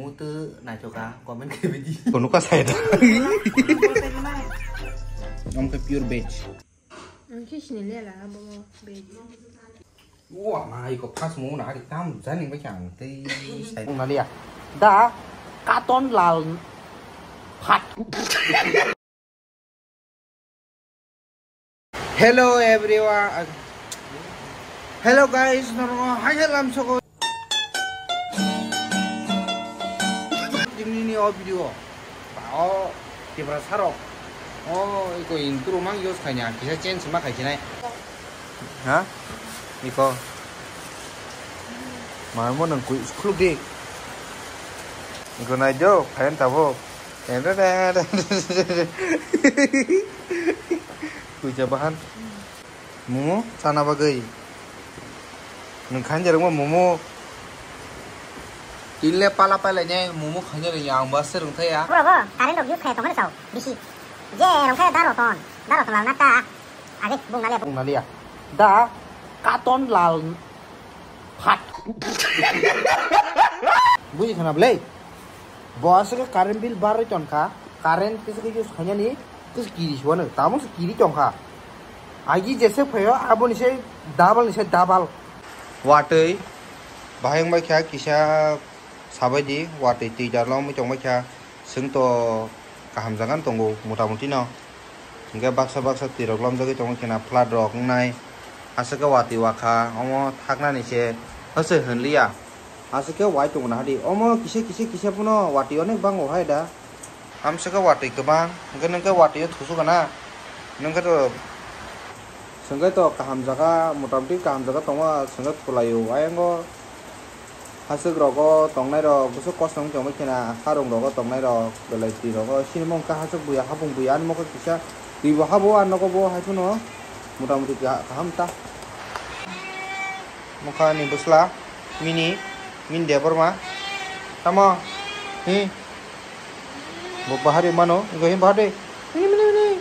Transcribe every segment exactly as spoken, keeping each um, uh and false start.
Tw naithoka, comment khe bidi. Kono ka sai da. Om khe pure veg. Ang khe sini lela abo veg. Wa ma iko pas mo na ri tam jani ba kyang tei sai. Ong na lia. Da katon lal phat. Hello everyone. Hello guys, norok hai hai lam soko. Tini ni o video. O Tiprasa rok. O iko intro mang use khaina, kisa change ma khai sinai. Ha? Iko. Mar mo nang kui khuluk di. Iko nai jo, khayan tabo. Kuja bahan. Momo chana bagwi. Nwng khainjarwkma momo. Tinle pala pala ne momo khainjarwkya ang ba se rwngthaya. Bro, bro, current rok use khaya tongmani sao, bisi. Je rwngthaya da roton, da roton lal na ta. Age, bung nale. Bung naliya. Da katon lal phat. Buji khana blai. Bo aswk current bill barwi tonkha, current kisa khe use khainani kisa kiri se wano, tamo se kiri tongkha. Agi jese phaio aboni se double ni se double. Watwi bahai wngbai kha kisa sabai di, watwi twi jar lomwi tongbai kha, chwng to kaham jaga no tongo mota moti no. Hingke baksa baksa twi rok lomjagwi tongo khe na flood rok wngnai. Aswk khe watwi wakha omo thaknani se hwsai hwnliya. Aswk khe wai tongo na hadi. Omo kisa kisa kisa phano watwi onek bango hai da. Amswk khe watwi kwbang, hwnkhe nwng khe watwi o thusu gana. Nwng khe to, chwng khe to kaham jaga, mota moti kaham jaga tongo, chwng khe thulaio. Ayang o. Haswk rogo tongnai rok bwswk kosto wng tongwi khena, harung rogo tongnai rok belai twi rogo sini mokhe haswk buya hapung buya ani mokhe kisa twi bo habo ani nogo bo hai phano mota moti kaham ta. Mokha ni bwsla mini mini Debbarma tamo hi bo bahari mano go hi bahari mini mini mini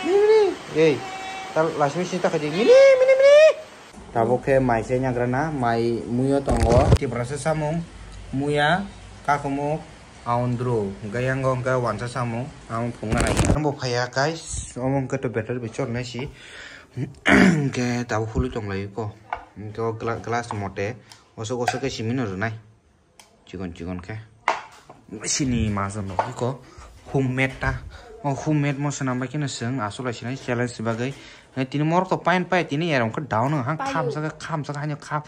mini mini ei tal lasmi sini ta khaji mini mini mini. Tabuk khe mai se nyagra na, mai muiyo tongo. Tiprasa samung, muiya, kakumuk, aundru. Hwnkhe yango hwnkhe wansa samung, ang phunukna nai. Ang bo phaiya guys, omo hwnkhe to battery bai chornai si. Hwnkhe tabuk hului tonglaio ko. Hwnkhe o gla-, glass mote, osok osok khe simi no rwnai. Chikon chikon khe. Sini majon rok iko homemade ta. O homemade mo swnam bai kheno chwng aswk lai sinai challenge ni bagwi. Tini morok to pain pai tini erom khe down wng hang khamsa khe khamsa khe haino kham.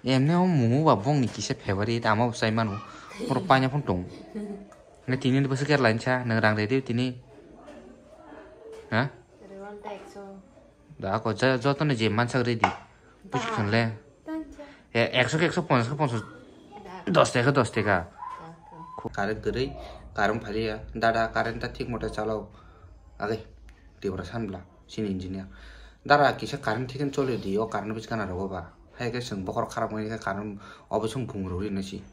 Emne o mumu ba bongni kisa favorite ama bo chai mano. Borok paina phano tongo. Nge tini ni bwswk khe lainsa nwng rang redi tini. Ha? Da ako jotono je mansak redi. Pusi khwnle. Ekso khe ekso ponchas khe ponchas. Dos taka khe dos taka. Current kwrwi, current phaliya. Dada current ta thik mote chalao. Age Tiprasa san bwla sini engineer. Dada kisa current thik choli di o current bwskango rogo ba. Hai khe chwng bokhorok kharap wngkha current obo chwng bung rwgwi nasi.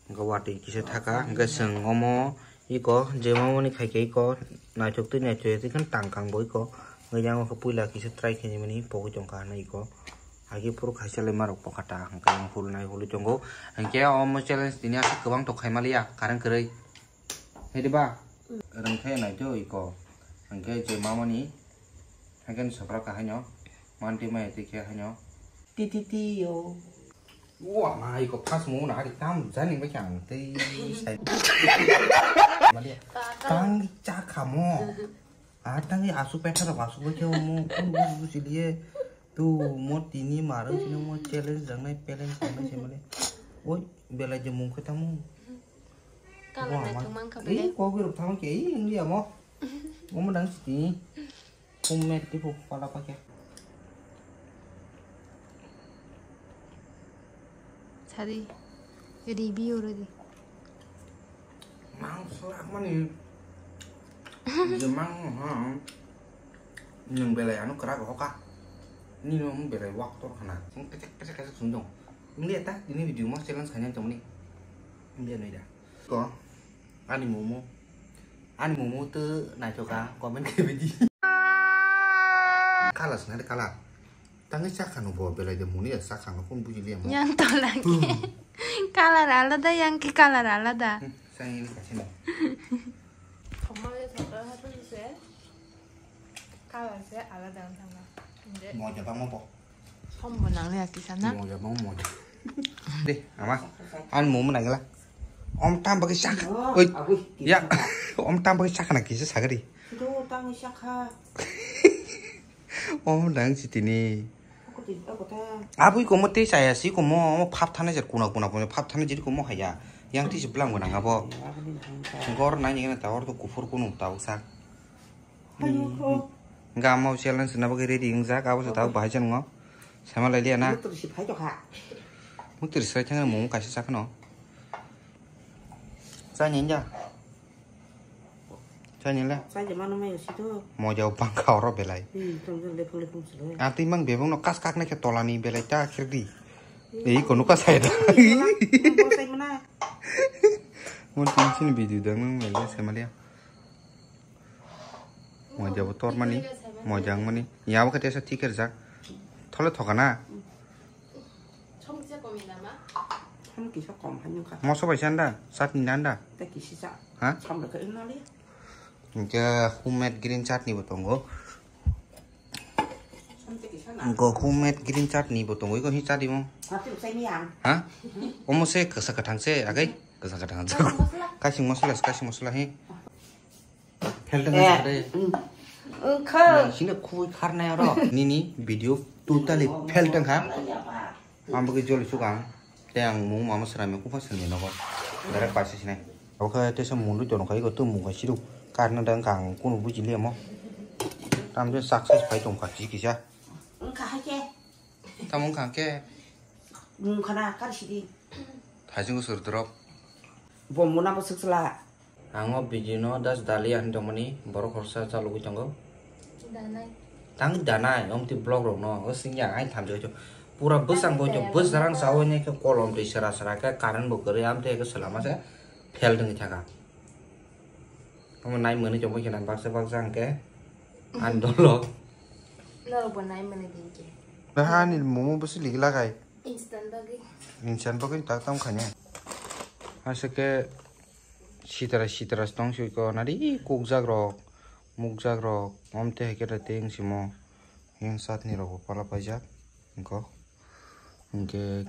Hwnkhe watwi kisa thaka, hwnkhe chwng omo iko je mamani khaikhe iko naithok twi naithok twi kheno tang kang bo iko. Hwnkhe yang khe puila kisa try khainimani pogwi tongkha hwnwi iko. Hakhe phuru khaisa lai marok pokha ta, hwnkhe yang hulnai hului tongo. Hwnkhe omo challenge tini aswk kwbang tok khaimaliya, current kwrwi. Hai de ba? Rwngthai naitwi iko. Hwnkhe je mamani, hwnkhe ni sopra kha haino. Manti maya twi khe haino. Ti ti ti yo. Wa ma iko phas mo na hari tam jani ba kyang tei sai. Mali tang cha kha mo. A tang i asu petha rok asu ba khe mo kun bu bu chiliye. Tu mo tini marang sini mo challenge jangnai peleng jangnai se mali. Oi belai je mung khe tamo. Kala naithok mankha belai. Kok birok thang khe ei wngya mo. Omo nang sini. Homemade tipo pala pakai. Sadi review rodi. Mang selak mani. Jemang ha. Nung belai anu kerak hoka. Nino belai wak tor khana. Sing kecek kecek kecek sundong. Ngi ta ini video mo challenge khanya tongni. Ngi nui da. Ko ani momo. Ani momo to naithoka comment khe bidi. Kala swnari kala. Tangwi chakha no bo belai de muni ya chakha no kun buji liya mo. Yang tola ki. Color alada, yang ki color alada. Hmm, sang ini kasih no. Thokmale thokra hatu se. Color se alada ang thangna. Moja bangma bo. Som bo nang liya kisa na. Moja bang moja. De, ama. An momo nangla. Om tam bagi chakha. Oi. Abui. Ya. Om tam bagi chakha na kisa sagari. Sido tangwi chakha. Om dang sitini. Ako ti, ako ta. Abui komo tei chaya si komo, omo phap thana jer kuna kuna kuna phap thana jer komo haya. Yang ti se blang bo nang abo. Aboni nang ta. Gor nai ni gana ta or to kufur kunu ta uksa. Ayo ko. Gamo challenge na bagwi ready wngjak abo se ta bahai jan ngo. Sama lai liya na. Mutur si phai to kha. Mutur si thang mo kaisa sakno. Chani nja. Chani le. Chani mano mai si to. Moja bangkha oro belai. Hmm, tong tong le phang le phang si le. Atwi mang bebong no kas kak na khe tolani belai ta khirdi. Ei kono ka sai da. Bo sai mana. Mon tin chin video dang mang le sai malia. Moja bo tor mani, moja ang mani. Ya bo kete sa thik er jak. Thole thoka na. Som kisa kom ina ma? Som kisa kom hai nung kha. Moso bai sanda, chutney nanda. Ta kisi sa. Ha? Som le ka ina le. Hingke homemade green chutney bo tongo. Som te kisa na. Go homemade green chutney bo tongo. Iko hi chutney mo? Ha, tu sai ni ang. Ha? Omo se kasa kathang se, agai. Kasa kathang. Kasing masala. Kasing masala, kasing masala hi. Phelteng Eh, kha de. Mm. Wngkha. Sini khubui kharnai oro. Nini video totally phelteng kha. Ang bagwi joli sukang. Tei ang mung mama swnamwi kupha swnamwi nogo. Direct paisa sinai. Abo khe teisa mundui tono khai iko tum mung khai siru. Karna dang kang kunu buji lemo. Tamje success phai tong kha kisa kisa. Wngkha hai khe. Tamo wngkha khe. Mung khana kar sidi. Thaising sir drop. Bo muna bo sukla. Ang o video no Das Dalia hin tongmani borok khoroksa chalogwi tongo. Danai. Tang danai, omtwi vlog rok no, o singya, ai thamjak chuk. Pura bwsang bo chuk, bwsarang sawi nai khe kolom twi sera sera khe current bo kwrwi, amtwi khe swlama se fail wngwi thaka. Omo nai mwnwi tongwi khe na baksa baksa hwnkhe, ani dolo. Norok bo nai mwnwi din khe. Dah ani momo bwswk ligi lagai. Instant bagwi. Instant bagwi tak tam khanya. Aswk khe sitara sitara tong sui ko nari kukjak rok, mukjak rok, omte hai khe da teng simo. Yang satni rok bo pala paijak. Ingko. Hingke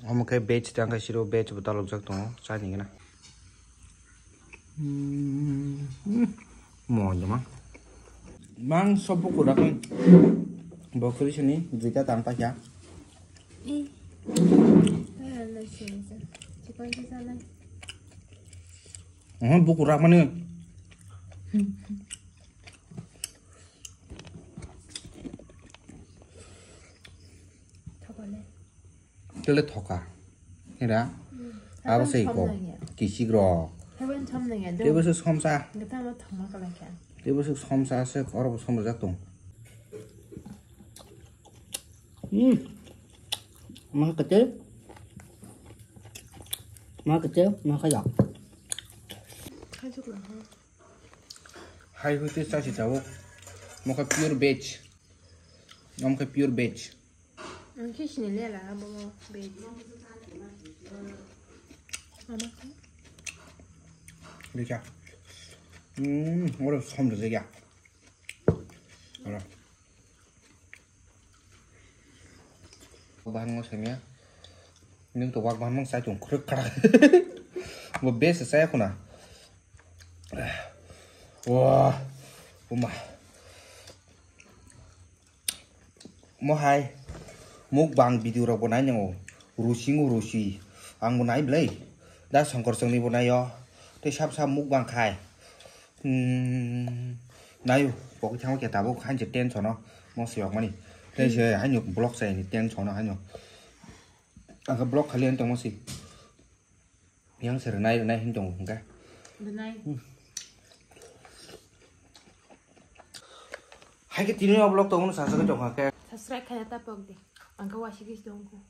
omo khe veg tang khe siro veg bo dalokjak tongo. Chani gana. Hmm. Mo jama. Mang sob bukur akon. Bokri sini duita tang paikha. Ih. Ayan na siya isa. Chikon sa sana. Oh, bukur akmani. Thokole. Tele thoka. Era. Hmm. Abo sei ko. Kisik ro. Heaven thom nang ya. Tebo se somsa. Gata ma thoma kala kya. Tebo se somsa se oro bo somsa tong. Hmm. Ma kete. Ma kete, ma kaya. Khajuk la ha. Hai hoite chasi chao. Mokha pure veg. Mokha pure veg. Ang khe sini lela abo mo veg. Ama khe? Dikha. Hmm, oro som de ya. Oro. Bahan ngo semia. Ning to wak bahan mang sai tung khrek khara. Bo bes sai khuna. Wah. Uma. Mohai. Mukbang video rok bo nai nang o. Rusi ngo rusi. Ang bo nai belai. Da songkor songni bo nai o. Tei sab sab mukbang khai. Hmm, nayo, pokok thangma khe tabuk hain se tension o, mo siyok mani. Tei se haino block sai ni tension o haino. Ang khe block khali ang tongmo si. Yang se rwnai rwnai hin tongo hwnkhe. Rwnai. Hmm. Hai khe tini o block tongmo sasa khe tongkha khe. Subscribe khaina ta pok di. Ang khe wasi khe tongkho.